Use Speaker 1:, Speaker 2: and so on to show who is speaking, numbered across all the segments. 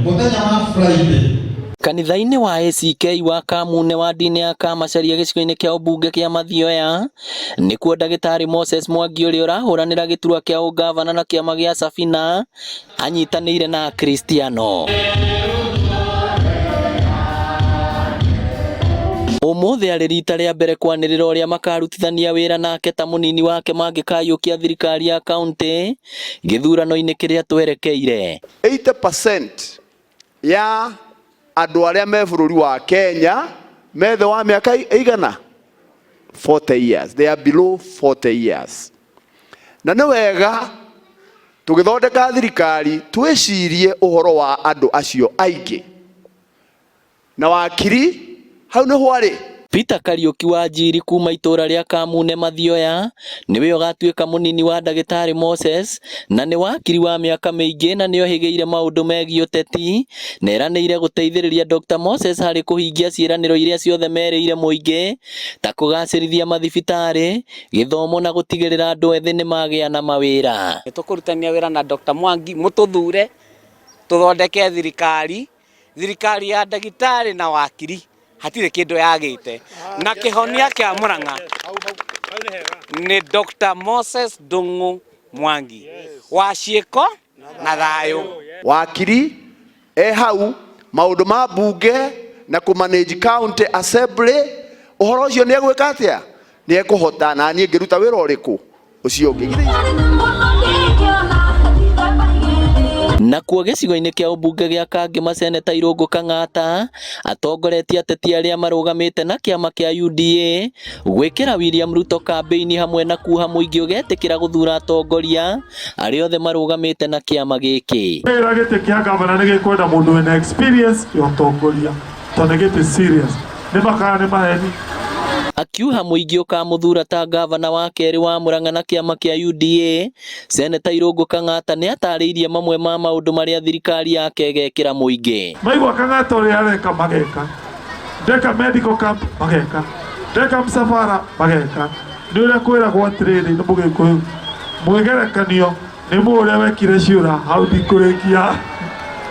Speaker 1: Mũthenya wa Friday.
Speaker 2: Kanitha-inĩ wa ACK wa Kamune wa ndini ya Kamacharia gĩcigo-inĩ kĩa ũmbunge kĩa Mathioya nĩkuo ndagĩtarĩ Moses Mwangi ũrĩa ũrahũranĩra gĩturwa kĩa ũngavana na kĩama gĩa Safina anyitanĩire na Akristiano. Ũmũthĩ arĩ rita rĩa mbere kwanĩrĩra ũrĩa makarutithania wĩra nake ta mũnini wake mangĩkayũkia thirikari ya kaunti gĩthurano-inĩ kĩrĩa twerekeire.
Speaker 3: 80% ya andũ arĩa me bũrũri wa Kenya me thĩ wa mĩaka ĩigana 40 years, they are below 40 years. Na nĩ wega tũgĩthondeka thirikari twĩcirie ũhoro wa andũ acio aingĩ. Na wakiri hau nĩho arĩ.
Speaker 2: Peter Kariuki wa Njiri kuma itũra rĩa Kamune Mathioya nĩwe ũgatuĩka mũnini wa ndagĩtarĩ Moses na nĩ wakiri wa mĩaka mĩingĩ na nĩohĩgĩire maũndũ megiĩ ũteti na eranĩire gũteithĩrĩria Dr. Moses harĩ kũhingia ciĩranĩro iria ciothe merĩire mũingĩ ta kũgacĩrithia mathibitarĩ, gĩthomo na gũtigĩrĩra andũ ethĩ nĩmagĩa na mawĩra.
Speaker 4: Nĩ tũkũrutania wĩra na Dr. Mwangi mũtũthure tũthondeke thirikari, thirikari ya ndagĩtarĩ na wakiri hatirĩ kĩndũ yagĩte na kĩhonia kĩa Murang'a nĩ Dr. Moses Ndung'u Mwangi wa ciĩko na thayũ.
Speaker 3: Wakiri e hau maũndũ ma mbunge na kũ manage county assembly ũhoro ũcio nĩ egwĩka atĩa? Nĩ ekũhota na niĩ ngĩruta wĩra ũrĩkũ ũcio ũngĩ.
Speaker 2: Nakuo gĩcigo-inĩ kĩa ũmbunge gĩa Kangema Seneta Irũngũ Kang'ata atongoretie ateti arĩa marũgamĩte na kĩama kĩa UDA gwĩkĩra William Ruto kambĩini hamwe na kuha mũingĩ ũgetĩkĩra gũthura atongoria arĩa othe marũgamĩte na kĩama gĩkĩ.
Speaker 5: Wĩra gĩtĩ kĩa gavana nĩ gĩkwenda mũndũ wĩna experience ya ũtongoria tondũ nĩ gĩtĩ serious nĩ makaya nĩ maheni.
Speaker 2: Akiuha mũingĩ ũkamũthura ta gavana wa kerĩ wa Murang'a na kĩama kĩa UDA, Seneta Irũngũ Kang'ata nĩ atarĩirie mamwe ma maũndũ marĩa thirikari yake ĩgekĩra mũingĩ.
Speaker 5: Maigua Kang'ata ũrĩa areka mageka, ndeka medical camp mageka, ndeka msafara mageka. Nĩ ũrĩa kwĩragwo atĩrĩrĩ nĩ mũgĩkũyũ, mwĩgerekanio nĩ mũĩ ũrĩa wekire ciũra hau ndikũrĩkia.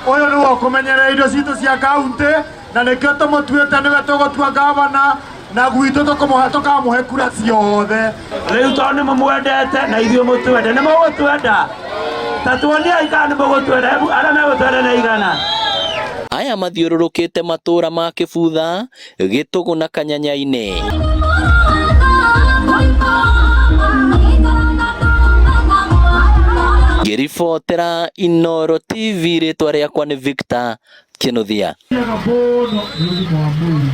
Speaker 6: Ũyũ nĩwe ũkũmenyerera indo citũ cia kaunti na nĩkĩo tũmũtuĩte nĩwe tũgũtua gavana na gwitũ tũkũmũhe tũkamũhe kura ciothe.
Speaker 7: Rĩu tondũ nĩ mũmwendete na ithuĩ mũtwende, nĩ mũgũtwenda? Ta tuoniai kana nĩ mũgũtwenda, hebu arĩa megũtwenda nĩ aigana?
Speaker 2: Aya mathiũrũrũkĩte matũra ma Kĩbutha, Gĩtũgũ na Kanyanya-inĩ. Ngĩribotera Inooro TV rĩtwa rĩakwa nĩ Victor Kĩnuthia.
Speaker 5: Mũno nĩ ũgima wa mwĩrĩ.